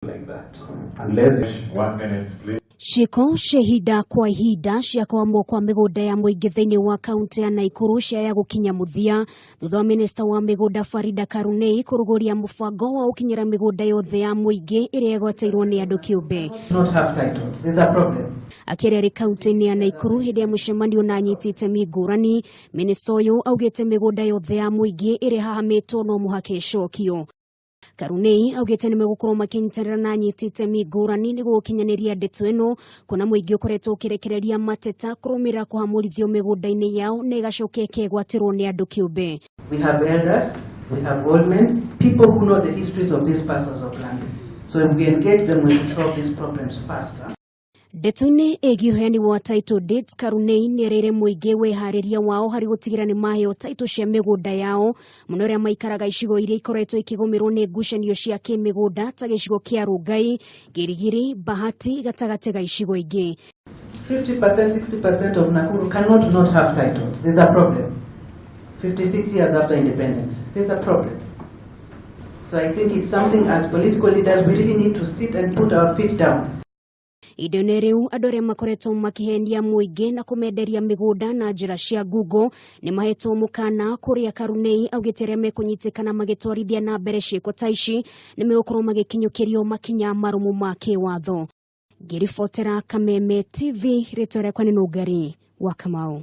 Like that. Unless One minute, please. Ciĩko cia ihinda kwa ihinda cia kwamwo kwa mĩgũnda ya mũingĩ thĩinĩ wa kaunti ya Naikuru ciaya gũkinya mũthia thutha wa minista wa mĩgũnda Farida Karunei kũrũgũria mũbango wa gũkinyĩra mĩgũnda yothe ya mũingĩ ĩrĩa ĩgwatĩirwo nĩ andũ kĩũmbe. Not have titles. There's a problem. Akĩaria arĩ kaunti-inĩ ya Naikuru hĩndĩ ya mũcemanio na anyiti itemi ngũrani, minista ũyũ augĩte mĩgũnda yothe ya mũingĩ ĩrĩa ĩhahamĩtwo no mũhaka ĩcokio. Karunei augĩte nĩ megũkorwo makĩnyitanĩra na anyiti itemi ngũrani nĩguo gũkinyanĩria ndeto ĩno, kuona mũingĩ ũkoretwo ũkĩrekereria mateta kũrũmĩrĩra kũhamũrithio mĩgũnda-inĩ yao na ĩgacoka ĩkegwatĩrwo nĩ andũ kĩũmbe. We have elders, we have old men, people who know the histories of these parcels of land. So if we engage them, we will solve these problems faster. Ndeto-inĩ ĩgiĩ ũheani wa title deeds, Karunei nĩ erĩire mũingĩ wĩharĩria wao harĩ gũtigĩrĩra nĩ maheo title cia mĩgũnda yao, mũno arĩa maikaraga icigo iria ikoretwo ikĩgũmĩrwo nĩ ngucanio cia kĩmĩgũnda ta gĩcigo kĩa Rongai, Gĩrigiri, Bahati gatagatĩ ga icigo ingĩ. 50%, 60% of Nakuru cannot not have titles. There's a problem. 56 years after independence, there's a problem. So I think it's something as political leaders we really need to sit and put our feet down. Ihinda-inĩ rĩu, andũ arĩa makoretwo makĩhenia mũingĩ na kũmenderia mĩgũnda na njĩra cia ngungo nĩ mahetwo mũkana, kũrĩa Karunei augĩte arĩa mekũnyitĩkana magĩtwarithia na mbere ciĩko ta ici nĩ megũkorwo magĩkinyũkĩrio makinya marũmu ma kĩwatho. Ngĩribotera Kameme TV, rĩtwa rĩakwa nĩ Nũngari wa Kamau.